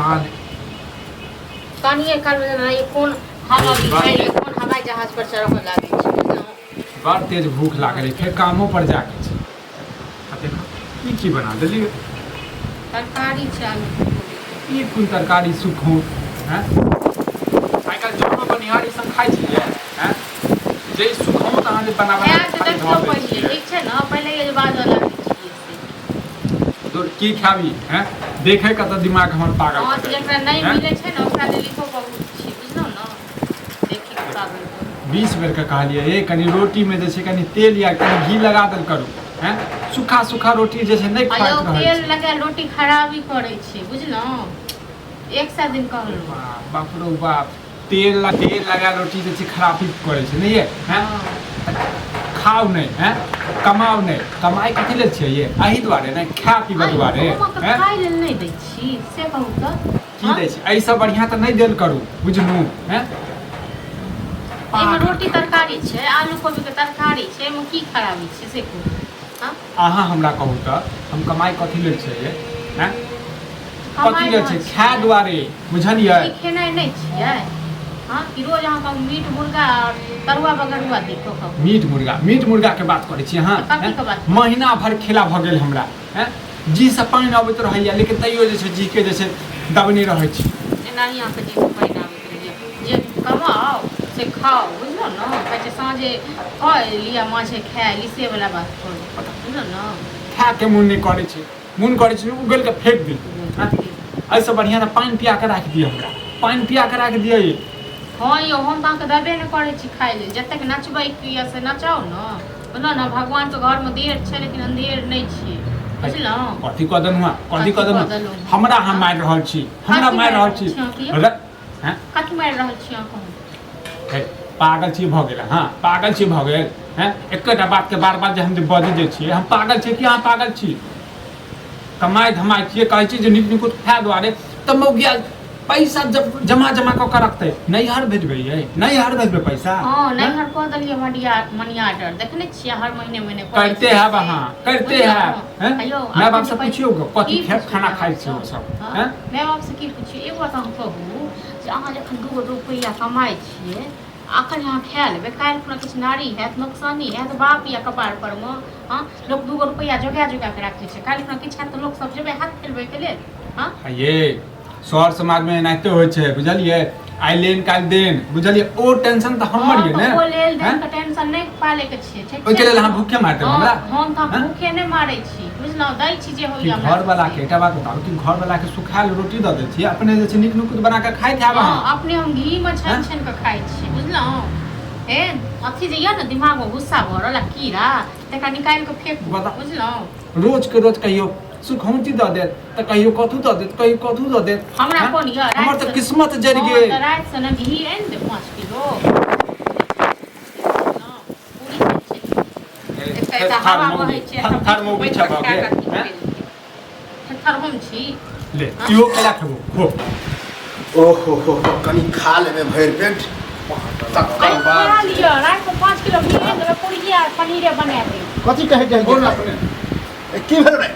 पता नहि। कनिए कालमे जेना ई कोन हवा बिछाइल, कोन हवाई जहाज पर चढ़ऽ लागै छै, बुझलहुँ? बड़ तेज भूख लागल है, फेर कामो पर जाके छै। आ देखो, ई की बना देलियै? तरकारी छै आलू कोबी। ई कोन तरकारी सुखो हैं? आइ काल्हि जनो बनिहार ई सब खाइ छियै हैं? जे ई सुखो तऽ अहाँ जे बना बना खाय के तऽ खाली देखियौ धऽ दै पहिले, छियै। ठीक छै ने? पहिले जे बाजऽ लागै छियै से। दूर की खाबी हैं? देखै के तऽ दिमाग हमर पागल हँ कऽ तऽ देलक, जकरा नहि हैं? मिलै छै ने ओकरा लेल इहो बहुत छै, बुझलहुँ ने? देखी कऽ पागल भऽ 20 बेरके कहलियै, हे कनि रोटीमे जे छै कनि तेल या कनि घी लगा देल करू। हैं, सूखा सूखा रोटी जे छै नहि आ खाइत यौ रहै तेल छै। लगायल रोटी खराबी करै छै, बुझलहुँ? एक सए दिन कहलहुँ। बाप बाप रौ बाप, तेल तेल लगा रोटी जे छै खराबी करै छै नहि ये? हैं, खाउ नहि, हैं, कमाउ नहि। कमाइ कथी लेल छियै ये? एहि दुआरे ने, खाय पीबऽ दुआरे। हैं, खाइ लेल नहि दै छी से कहू तऽ? की दै छी? एहिसँ बढ़िआँ तऽ नहि देल करू, बुझलहुँ? हैं, एहिमे रोटी तरकारी छै, आलू कोबीके तरकारी छै, एहिमे की खराबी छै से कहू? हँ, अहाँ हमरा कहू तऽ हम कमाइ कथी लेल छै ये? हैं, कथी कमाइ लेल छै? रहल खाय छियै। दुआरे, बुझलियै? ई खेनाइ नहि छियै? हँ, कि रोज अहाँके हम मीट मुर्गा आओर तरुआ बगरुआ दी कहू? मीट मुर्गा, मीट मुर्गा के बात करै छी अहाँ? तऽ कथीके बात करै? महीना भरि खेला भऽ गेल हमरा। हैं, जी से पानि अबैत रहैया, लेकिन तैयो जे छै जी के जे छै दबने रहै छी। एनाही अहाँके जीसँ पानि आबैत रहैया। जे कमाउ से खाउ, बुझलहुँ ने? कहै छै साँझे कऽ लिअ माछे खाय ली, से वला बात करू, बुझलहुँ ने? खायके मोन नहि करै छै, मोन करै छै उगल के फेंक दी। हैं, एहिसँ बढ़िआँ तऽ पानि पिया कऽ राखि दिअ, हमरा पानि पिया कऽ राखि दिअ ये। हँ यौ, हम तऽ अहाँके देबे नहि करै छी खाय लेल। जतेक नचबैके यऽ से नचाउ ने, बुझलहुँ ने? भगवानके घरमे देर छै लेकिन अन्धेर नहि छै, बुझलहुँ? कथी कऽ देलहुँ हँ? कथी कथी कऽ कऽ देलहुँ? देलहुँ? हमरा अहाँ मारि रहल छी, हमरा कथी मारि रहल छी। छी अहाँके यौ? हैं? कथी मारि रहल छी अहाँ कहू? हे, पागल छी भऽ गेल? हँ, पागल छी भऽ गेल? हैं, एकेटा बातके बार बार जे हम जे बजै जे छियै, हम पागल छियै कि अहाँ पागल छी? कमाइ धमाइ छियै, कहै छी जे नीक निकुत खाय दुआरे तऽ मौगिया पैसा जब जमा जमा कऽ के रखतै, नैहर भेजबै यै, नैहर भेजबै पैसा। हँ, हैं? नैहर कऽ देलियै मनिया मनी ऑर्डर, देखने छियै? हर महीने महीने करै करते छियै हैब से। अहाँ, करते बुझलहुँ? हैब। हैं? आ यौ, माय बाप अखन से जे पुछियौ ग, कथी की खाना पुछबै खाइ छै ओ अहाँसँ? सब? हँ? हैं? माय बाप से की पुछियौ? एगो बात अहाँ कहू जे अहाँ जखन 2 गो रुपैआ कमाइ छियै, अखन अहाँ खाए लेबै, काल्हि खुना किछु नारी हैत, नोकसानी हैत, बाप या कपार परमे। हँ, लोक 2 गो रुपैआ जोगा जोगा कऽ राखै छै। काल्हि खुना किछु हैत तऽ लोक सब जेबै हाथ फैलबैके लेल? हँ? आ ये शहर समाजमे एनाहिते होइ छै, बुझलियै? आइ लेन काल्हि देन, बुझलियै? ओ टेंशन तऽ हमर हँ ये तऽ ने। ओ लेल हैं? देन के टेंशन नहि पालैके छै, ठीक ओहिके छै लेल ने? अहाँ भूखे मारि देब हँ हमरा? हम तऽ हैं? भूखे नहि मारै छी, बुझलहुँ? दै छी जे कि होइए हमरा घरवला के सबके। एकटा बात बताबू कि घरवला के सुखायल रोटी दऽ दै छियै, अपने जे छै नीक नुकुत बना कऽ खाइत हैब हँ अहाँ? अपने हम घीमे छानि हैं? छानि कऽ खाइ छी, बुझलहुँ? हे अथी जे यऽ ने दिमागमे गुस्सा भरल आ कीड़ा, तकरा निकालि कऽ फेकू, बताउ। बुझलहुँ? रोज के रोज कहियो सुखौंती दऽ देत तऽ कहियो कथू दऽ देत, कहियो कथू दऽ देत। हमरा हैं? कोन यऽ हमर तऽ रातिसँ किस्मत जरि हँ गेल। तऽ रातिसँ ने घी आनि दे 5 किलो, पूरी छानि छानि एकटा एतऽ हवा बहै छै, थेथर मौगी बैठ छ कऽ भऽ खा गेल। कऽ अथी हैं? करि लिअ। थेथर हम छी? ले, इहो केला खेबो, खो। ओहो हो हो, कनि खा लेबै भरि पेट तकर अरे खा बाद। लिअ, रातिमे 5 किलो घी आनि देबै, पूड़िये आ पनीरे बना देब। कथी कहै बोल जाइ? अपने। की भेल रे?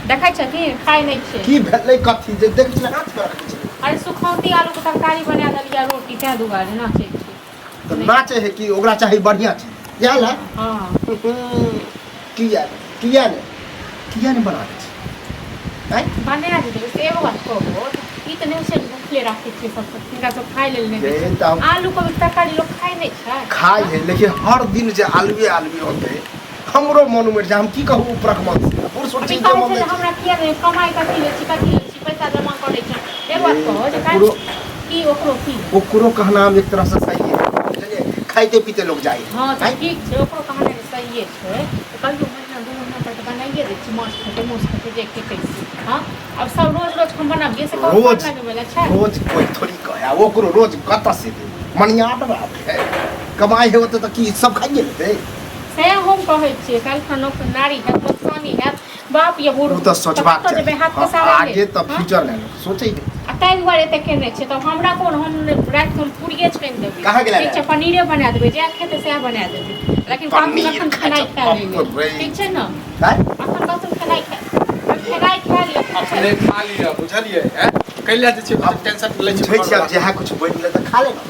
देखै छथिन, खाइ नहि छै। की भेलै? कथी जे देख छलै हाथ पर रखने छलै? अरे सुखौती आलूके तरकारी बना देलियै, रोटी, ताहि दुआरे नाचै छै। तऽ नाचे है कि ओकरा चाही बढ़िआँ चीज, इएह लए। हँ। किया किया ने, किया ने बना दै छै आँय? बना देबै से एगो बात कहू, ई तऽ नहि छै भूखले राखै छियै सबके, हिनका सब खाइ लेल नहि दै से छै। तऽ हम आलू कोबीके तरकारी लोक खाइ नहि छै? खाइ है, लेकिन हर दिन जे आलुए आलुए होतै, हमरो मन उमरि जाय। हम की कहू ऊपरक मन से बूढ़ सूढ़ अभी चीज के कहै मन छै नहि जे हमरा किया नहि कमाइ, कथी लै छी, कथी लै छी, पैसा जमा करै छै। एगो बात कहू जे काल्हि ओकरो की ओकरो की ओकरो कहना एक तरह से सही है, बुझलियै? खाइते पीते लोग जाइ है। हँ तऽ आँय? ठीक छै, ओकरो कहनाइ सहिए छै। तऽ कहियो महीना 2 महीना पर तऽ बनाइए दै छी, माछ खेतै, मासु खेतै, जे खेतै से। हँ, आब सब रोज रोज हम बनाबियै से कहू? रोज पार लगै छै? रोज कोइ थोड़ी कहे। आ ओकरो रोज कतऽ से दे? मनिया आर्डर है, कमाइ है ओते तऽ की सब खाइए लेतै? से हम कहै छियै, काल्हि खन नारी हैत, नोकसानी हैत, बाप या बूढ़ ओ तऽ सोचबाक कतऽ जेबै चाही। हाथ हँ, पसारै लेल? आगे तऽ हँ? फ्यूचर लए लोक सोचै है। आ ताहि दुआरे एते केने छै। तऽ हमरा कोन, हम रातिमे हम पूरिये छानि देबै। कहाँ गेलै ठीक छै? रे? पनीरे बना देबै, जएह खेतै सएह बना देबै, लेकिन कहथिन पनीर अखन खाइ खेनाइ छै, खा बाप लेबै। रे। ठीक छै ने? आँय? अखन कहथिन खेनाइ खा, खेनाइ खा लिअ। अपने खा लिअ बुझलियै हैं कैला जे छै आब टेंशन लै बुझै छै छियै आब जएह किछु बनि गेलै तऽ खा ले ने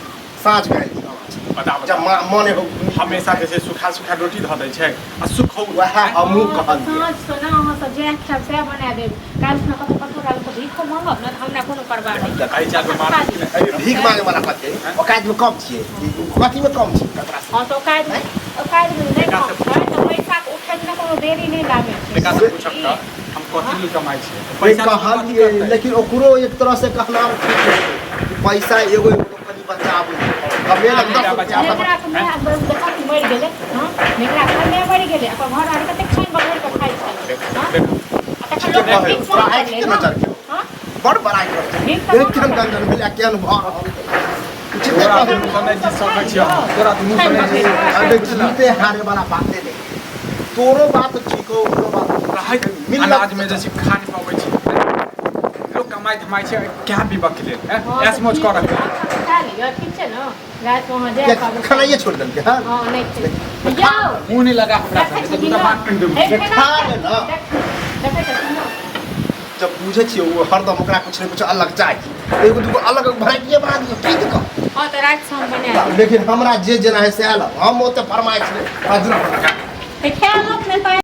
साँझ भए गेल बता जब बता माँ मने हो हमेशा जे छै सुखा सुखा रोटी धऽ दै छै आ सुखौ वएह हमहूँ कहलियै साँझ सँ ने अहाँ सब जएह खायब सएह बना देब काल्हि खुना कतौ कतौ आलू के भीखो मांगब ने तऽ हमरा कोनो परवाह नहि एहि चार मार अरे भीख मांगे वाला कथी औकात में कम छियै कथी में कम छियै ककरा से हँ तऽ औकात मे औकात मे नहि कम छै तऽ पैसा के उठै मे कोनो देरी नहि लागै छै एकरा से पूछब तऽ हम कथी लेल कमाइ छियै नहीं पैसा कहलियै लेकिन ओकरो एक तरह से कहना ठीक छै कि पैसा एगो एगो लोक कनि बचाबै कमे लग बेटा 10 बचाबै। रुपया नेकरा के माय देखा कि मरि गेलै हँ नेकरा के माय मरि गेलै ओकर घर आर कतेक छानि बघारि कऽ खाइ छलै हँ आ तखन ठीके लोक कहै भीख तोरा मांगऽ आँखि के लगलै ने नजर के हँ बड़ बड़ाइ करै छै भीख तऽ देख केहन मांगऽ गंजन भेलै आ केहन भऽ रहल छै उचिते तोरा कहै दुनू नहि जीत सकै छियै हम। तोरा दुनू छानि नहि जीत बघारि अरे जीते हारे वाला बाते नहीं तोरो बात ठीक हो ओकरो बात ठीक रहैत मिलत अनाज में जे छै खा नहि पबै छै लोक कमाइ धमाइ छै क्या बीबक के लेल हँ, हैं? ऐश मौज कऽ रखल खा लिअ ठीक छै ने रातिमे अहाँ जाय किया खानाइए छोड़ि देलकै हँ हँ नहि खेबै यौ मुँह नहि लगा हमरा देखै संगे, छी तऽ दूटा ने? बात कहि देबौ हे, खा ले ने। देखै छथिन ने? जब बुझै छियै ओ हरदम ओकरा कुछ ने कुछ अलग चाही एगो दूगो अलग वेराइटिए बना दियौ की दिक्कत हँ तऽ रातिसँ हम बना देब लेकिन हमरा जे जेना है से आयल हम ओते फरमाइश नहि तऽ खाय लोक नहि पाइ।